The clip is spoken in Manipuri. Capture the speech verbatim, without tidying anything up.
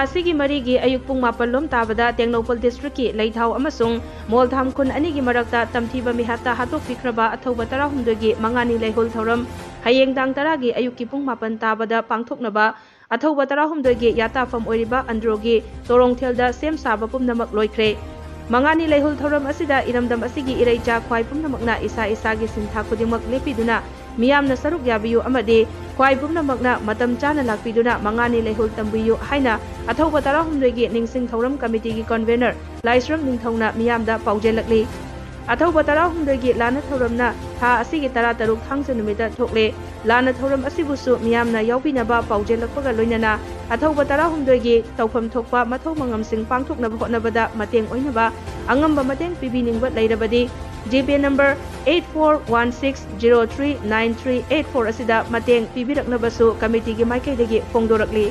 ꯑꯁꯤꯒꯤ ꯃꯔꯤꯒꯤ ꯑꯌꯨꯛ ꯄꯨꯡ ꯃꯥꯄꯜ ꯂꯣꯝ ꯇꯥꯕꯗ ꯇꯦꯡꯅꯧꯄꯜ district ꯀꯤ ꯂꯩꯊꯥꯎ ꯑꯃꯁꯨꯡ ꯃꯣꯜꯊꯥꯝ ꯈꯨꯟ ꯑꯅꯤꯒꯤ ꯃꯔꯛꯇ ꯇꯝꯊꯤꯕ ꯃꯤꯍꯥꯠꯇ ꯍꯥꯠꯇꯣꯛꯄꯤꯈ꯭ꯔꯕ ꯑꯊꯧꯕ ꯇꯔꯥꯍꯨꯝꯗꯣꯏꯒꯤ ꯃꯉꯥꯅꯤ ꯂꯩꯍꯨꯜ ꯊꯧꯔꯝ ꯍꯌꯦꯡ ꯇꯥꯡ ꯇꯔꯥꯒꯤ ꯑꯌꯨꯛꯀꯤ ꯄꯨꯡ ꯃꯥꯄꯜ ꯇꯥꯕꯗ ꯄꯥꯡꯊꯣꯛꯅꯕ ꯑꯊꯧꯕ ꯇꯔꯥꯍꯨꯝꯗꯣꯏꯒꯤ ꯌꯥꯇꯥꯐꯝ ꯑꯣꯏꯔꯤꯕ ꯑꯟꯗ꯭ꯔꯣꯒꯤ ꯇꯣꯔꯣꯡꯊꯦꯜꯗ ꯁꯦꯝ ꯁꯥꯕ ꯄꯨꯝꯅꯃꯛ ꯂꯣꯏꯈ꯭ꯔꯦ꯫ ꯃꯉꯥꯅꯤ ꯂꯩꯍꯨꯜ ꯊꯧꯔꯝ ꯑꯁꯤꯗ ꯏꯔꯝꯗꯝ ꯑꯁꯤꯒꯤ ꯏꯔꯩꯆꯥ ꯈ꯭ꯋꯥꯏ ꯄꯨꯝꯅꯃꯛꯅ ꯏꯁꯥ ꯏꯁꯥꯒꯤ ꯁꯤꯟꯊꯥ ꯈꯨꯗꯤꯡꯃꯛ ꯂꯦꯞꯄꯤꯗꯨꯅ ꯃꯤꯌꯥꯝꯅ ꯁꯔꯨꯛ ꯌꯥꯕꯤꯌꯨ ꯑꯃꯗꯤ ꯈ꯭ꯋꯥꯏ ꯄꯨꯝꯅꯃꯛꯅ ꯃꯇꯝ ꯆꯥꯅ ꯂꯥꯛꯄꯤꯗꯨꯅ ꯃꯉꯥꯅꯤ ꯂꯩꯍꯨꯜ ꯇꯝꯕꯤꯌꯨ ꯍꯥꯏꯅ ꯑꯊꯧꯕ ꯇꯔꯥꯍꯨꯝꯗꯣꯏꯒꯤ ꯅꯤꯡꯁꯤꯡ ꯊꯧꯔꯝ ꯀꯃꯤꯇꯤꯒꯤ convener ꯂꯥꯏꯁ꯭ꯔꯝ ꯅꯤꯡꯊꯧꯅ ꯃꯤꯌꯥꯝꯗ ꯄꯥꯎꯖꯦꯜꯂꯛꯂꯤ꯫ ꯑꯊꯧꯕ ꯇꯔꯥꯍꯨꯝꯗꯣꯏꯒꯤ ꯂꯥꯟꯅ ꯊꯧꯔꯝꯅ ꯊꯥ ꯑꯁꯤꯒꯤ ꯇꯔꯥꯇꯔꯨꯛ ꯊꯥꯡꯖ ꯅꯨꯃꯤꯠꯇ ꯊꯣꯛꯂꯦ꯫ ꯂꯥꯟꯅ ꯊꯧꯔꯝ ꯑꯁꯤꯕꯨꯁꯨ ꯃꯤꯌꯥꯝꯅ ꯌꯥꯎꯕꯤꯅꯕ ꯄꯥꯎꯖꯦꯜꯂꯛꯄꯒ ꯂꯣꯏꯅꯅ ꯑꯊꯧꯕ ꯇꯔꯥꯍꯨꯝꯗꯣꯏꯒꯤ ꯇꯧꯐꯝ ꯊꯣꯛꯄ ꯃꯊꯧ ꯃꯉꯝꯁꯤꯡ ꯄꯥꯡꯊꯣꯛꯅꯕ ꯍꯣꯠꯅꯕꯗ ꯃꯇꯦꯡ ꯑꯣꯏꯅꯕ ꯑꯉꯝꯕ ꯃꯇꯦꯡ ꯄꯤꯕꯤꯅꯤꯡꯕ ꯂꯩꯔꯕꯗꯤ GPay number eight four one six zero three nine three eight four ꯑꯁꯤꯗ ꯃꯇꯦꯡ ꯄꯤꯕꯤꯔꯛꯅꯕꯁꯨ ꯀꯃꯤꯇꯤꯒꯤ ꯃꯥꯏꯀꯩꯗꯒꯤ ꯐꯣꯡꯗꯣꯔꯛꯂꯤ꯫